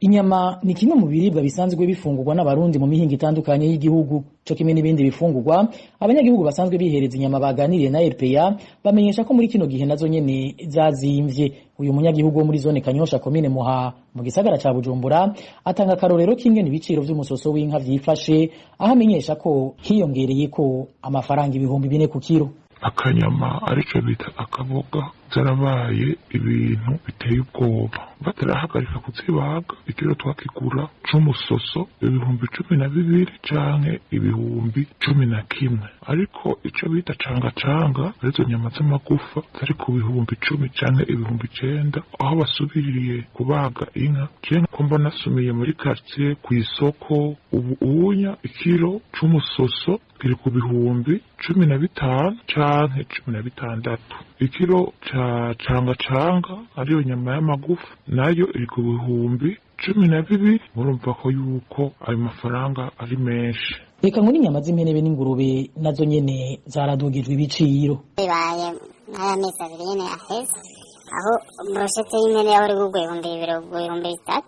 Inyama ni kimwe mu biribwa bisanzwe bifungurwa n'Abarundi mu mihingo itandukanye y'igihugu, co kimwe n'ibindi bifungurwa. Abanyagihugu basanzwe bihereza inyama baganiriye na RPA bamenyesha ko muri kino gihe nazo nyene zazimvye. Uyu munyagihugu wo muri zone Kanyosha, komine Muha, mu gisagara ca Bujumbura, atanga akarorero k'ingene ibiciro vy'umusoso w'inka vyifashe, aho amenyesha ko hiyongereye ko amafaranga 4000 ku kiro. Akanyama, aricyo bita akaboga, byarabaye ibintu biteye ubwoba. Batarahagarika kuzibaga, ikiro twakigura c'umusoso 12,000 canke 11,000, ariko ico bita cangacanga, arizo nyama z'amagufa, zari ku 10,000 canke 9000. Aho basubiriye kubaga inka, je ko mbona nasumiye muri quartier kw'isoko, ubu unya ikiro c'umusoso kiri ku 15,000 canke 16,000. Ikiro ca cangacanga, ariyo nyama y'amagufa, nayo iri ku 12,000. Murumva ko yuko ayo mafaranga ari menshi. Reka ngo n'inyama z'impene be n'ingurube nazo nyene zaradugijwe ibiciro. Bibaye nk'aya mezi 2 nyene aheze, aho brochette y'impene yaho iri kugwa 2000, ugwa 3000.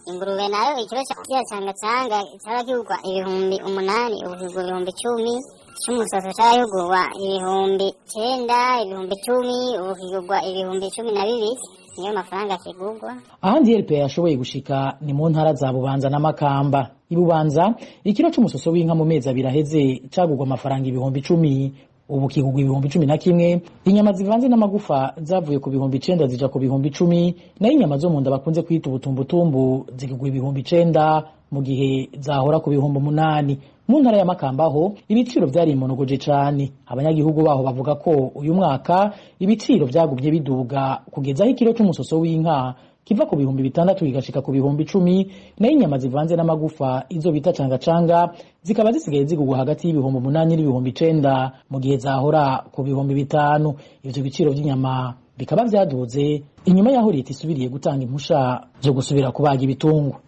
Ingurube nayo, ikiro ca cangacanga caba kigugwa 8000, ubu kigugwa 10,000. C'umusoso caba kigugwa 9000, 10,000, ubu kigugwa 12,000. Niyo mafaranga kigugwa. Ahandi RPA yashoboye gushika ni mu ntara za Bubanza na Makamba. Ibubanza, ikiro c'umusoso w'inka mu mezi 2 aheze cagugwa amafaranga 10,000, ubu kigugwa 11,000. Inyama zivanze n'amagufa zavuye ku 9000 zija ku 10,000, nayo inyama zo mu nda bakunze kwita ubutumbutumbu zigugwa 9000 mu gihe zahora ku 8000. Mu ntara ya Makamba ho ibiciro vyarimonogoje cane. Abanyagihugu baho bavuga ko uyu mwaka ibiciro vyagumye biduga kugeza aho ikiro c'umusoso w'inka kiva ku 6000 kigashika ku 10,000, nayo inyama zivanze n'amagufa, izo bita cangacanga, zikaba zisigaye zigugwa hagati y'8000 n'9000 mu gihe zahora ku 5000. Ivyo biciro vy'inyama bikaba vyaduze inyuma y'aho leta isubiriye gutanga impusha zo gusubira kubaga ibitungwa.